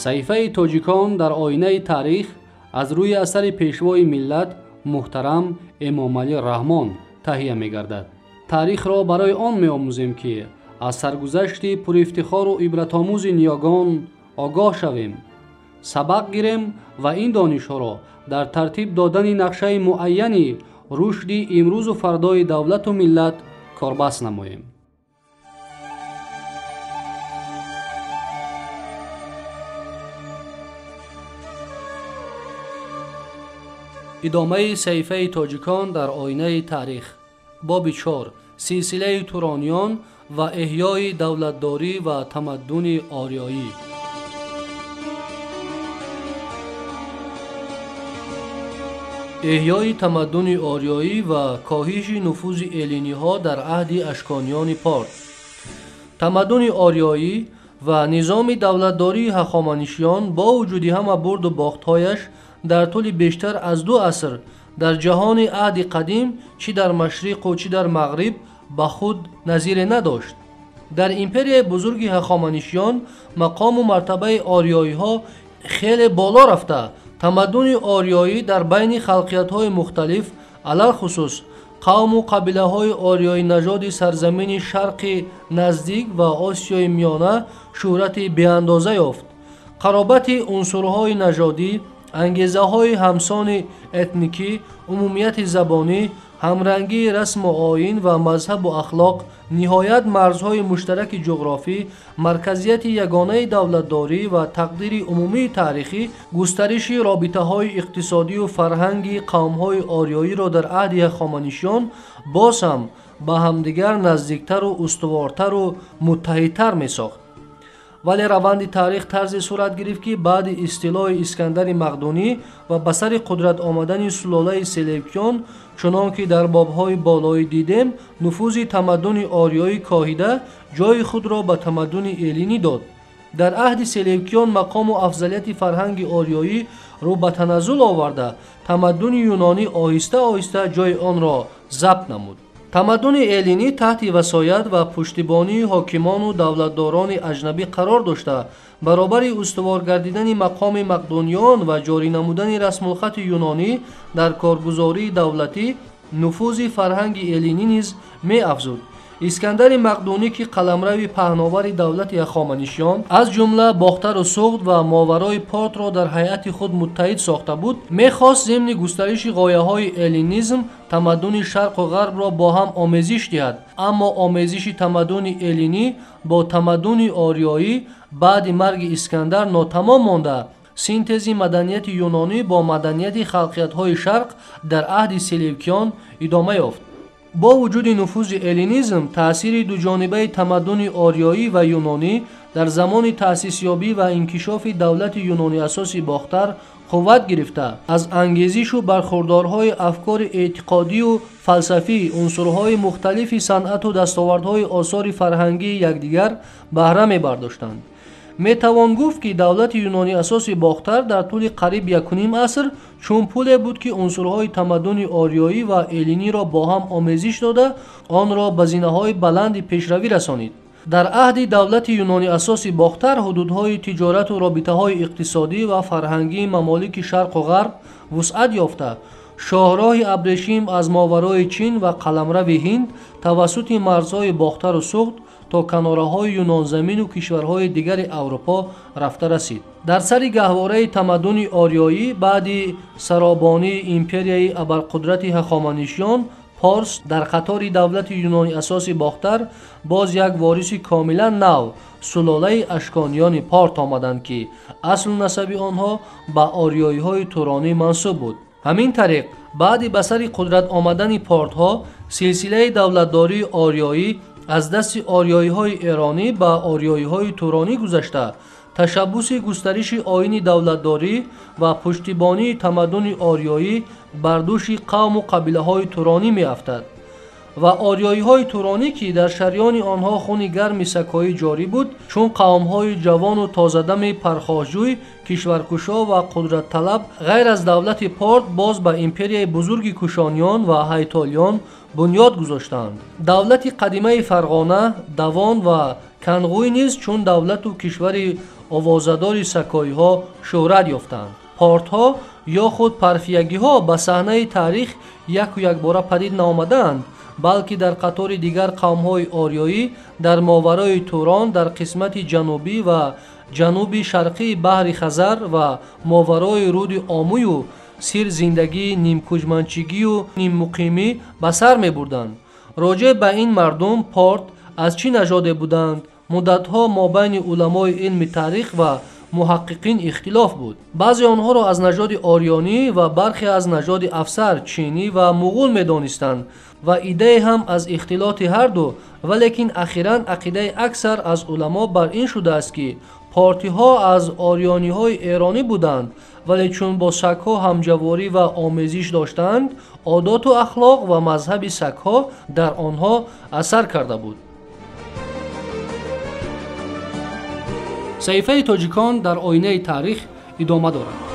Саҳифаи тоҷикон дар оинаи таърих аз рӯи асари пешвои миллат муҳтарам Эмомалӣ Раҳмон таҳия мегардад. Таърихро барои он меомӯзем, ки аз саргузашти пурэфтихору ибратомӯзи ниёгон огоҳ шавем, сабақ гирем ва ин донишҳоро дар тартиб додани нақшаи муайяни рушди имрӯзу фардои давлату миллат корбаст намоем. Идомаи саҳифаи тоҷикон дар оинаи таърих. Боби 4. Силсилаи турониён ва эҳёи давлатдорӣ ва тамаддуни ориёӣ. Эҳёи тамаддуни ориёӣ ва коҳиши нуфузи эллиниҳо дар аҳди ашкониёни Порт. Тамаддуни ориёӣ ва низоми давлатдории ҳахоманишиён бо вуҷуди ҳама бурду бохтҳояш дар тӯли бештар аз 2 аср дар ҷаҳони аҳди қадим чӣ дар машриқу чӣ дар мағриб ба худ назире надошт. Дар империяи бузурги ҳахоманишиён мақому мартабаи ориёиҳо хеле боло рафта, тамаддуни ориёӣ дар байни халқиятҳои мухталиф, алалхусус қавму қабилаҳои ориёинажоди сарзамини шарқи наздик ва Осиёи Миёна шӯҳрати беандоза ёфт. Қаробати унсурҳои нажодӣ, ангезаҳои ҳамсони этникӣ, умумияти забонӣ, ҳамрангии расму оин ва мазҳабу ахлоқ, ниҳоят марзҳои муштараки ҷуғрофӣ, марказияти ягонаи давлатдорӣ ва тақдири умумии таърихӣ, густариши робитаҳои иқтисодию фарҳанги қавмҳои ориёиро дар аҳди ҳахоманишиён боз ҳам ба ҳамдигар наздиктару устувортару муттаҳидтар месохт. Вале раванди таърих тарзе сурат гирифт, ки баъди истилои Искандари Мақдунӣ ва ба сари қудрат омадани сулолаи Селевкиён, чунон ки дар бобҳои болоӣ дидем, нуфузи тамаддуни ориёӣ коҳида ҷои худро ба тамаддуни эллинӣ дод. Дар аҳди Селевкиён мақому афзалияти фарҳанги ориёӣ рӯ ба таназзул оварда, тамаддуни юнонӣ оҳиста-оҳиста ҷои онро забт намуд. Тамаддуни эллинӣ таҳти васоят ва пуштибонии ҳокимону давлатдорони аҷнабӣ қарор дошта, баробари устувор гардидани мақоми мақдуниён ва ҷорӣ намудани расмулхати юнонӣ дар коргузории давлатӣ, нуфузи фарҳанги эллинӣ низ меафзуд. Искандари Мақдунӣ, ки қаламрави паҳновари давлати ҳахоманишиён, аз ҷумла Бохтару Суғд ва моварои Портро дар ҳайати худ муттаҳид сохта буд, мехост зимни густариши ғояҳои эллинизм тамаддуни шарқу ғарбро бо ҳам омезиш диҳад. Аммо омезиши тамаддуни эллинӣ бо тамаддуни ориёӣ баъди марги Искандар нотамом монда, синтези маданияти юнонӣ бо маданияти халқиятҳои шарқ дар аҳди Селевкиён идома ёфт. Бо вуҷуди нуфузи эллинизм, таъсири дуҷонибаи тамаддуни ориёӣ ва юнонӣ дар замони таъсисёбӣ ва инкишофи давлати юнониасоси Бохтар қувват гирифта, аз ангезишу бархурдорҳои афкори эътиқодию фалсафӣ, унсурҳои мухталифи санъату дастовардҳои осори фарҳангии якдигар баҳра мебардоштанд. Метавон гуфт, ки давлати юнониасоси Бохтар дар тӯли қариб 1,5 аср чун пуле буд, ки унсурҳои тамаддуни ориёӣ ва эллиниро бо ҳам омезиш дода, онро ба зинаҳои баланди пешравӣ расонид. Дар аҳди давлати юнониасоси Бохтар ҳудудҳои тиҷорату робитаҳои иқтисодӣ ва фарҳангии мамолики шарқу ғарб вусъат ёфта, шоҳроҳи абрешим аз моварои Чин ва қаламрави Ҳинд тавассути марзҳои Бохтару Суғд то канораҳои юнонзамину кишварҳои дигари Аврупо рафта расид. Дар сари гаҳвораи тамаддуни ориёӣ баъди саробонии империяи абарқудрати ҳахоманишиён Порс дар қатори давлати юнониасоси Бохтар боз як вориси комилан нав, сулолаи ашкониёни Порт омаданд, ки аслу насаби онҳо ба ориёиҳои туронӣ мансуб буд. Ҳамин тариқ, баъди ба сари қудрат омадани портҳо, силсилаи давлатдории ориёӣ аз дасти ориёиҳои эронӣ ба ориёиҳои туронӣ гузашта, ташаббуси густариши оини давлатдорӣ ва пуштибонии тамаддуни ориёӣ бар дӯши қавму қабилаҳои туронӣ меафтад ва ориёиҳои туронӣ, ки дар шарёни онҳо хуни гарми сакоӣ ҷорӣ буд, чун қавмҳои ҷавону тозадами пархошҷӯй, кишваркушо ва қудратталаб, ғайр аз давлати Порт боз ба империяи бузурги кушониён ва ҳайтолиён бунёд гузоштанд. Давлати қадимаи Фарғона, Давон ва Канғуй низ чун давлату кишвари овозадори сакоиҳо шӯҳрат ёфтанд. Портҳо ё худ парфиягиҳо ба саҳнаи таърих яку якбора падид наомадаанд, балки дар қатори дигар қавмҳои ориёӣ дар моварои Турон, дар қисмати ҷанубӣ ва ҷануби шарқии баҳри Хазар ва моварои руди Омӯю Сир зиндагии нимкӯчманчигию ниммуқимӣ ба сар мебурданд. Роҷеъ ба ин мардум порт аз чӣ нажоде буданд, муддатҳо мобайни уламои илми таърих ва муҳаққиқин ихтилоф буд. Баъзе онҳоро аз нажоди ориёнӣ ва бархе аз нажоди афсар, чинӣ ва муғул медонистанд ва иддае ҳам аз ихтилоти ҳарду, валекин ахиран ақидаи аксар аз уламо бар ин шудааст, ки портиҳо аз ориёниҳои эронӣ буданд, вале чун бо сагҳо ҳамҷаворӣ ва омезиш доштанд, одоту ахлоқ ва мазҳаби сагҳо дар онҳо асар карда буд. Саҳифаи тоҷикон дар оинаи таърих идома дорад.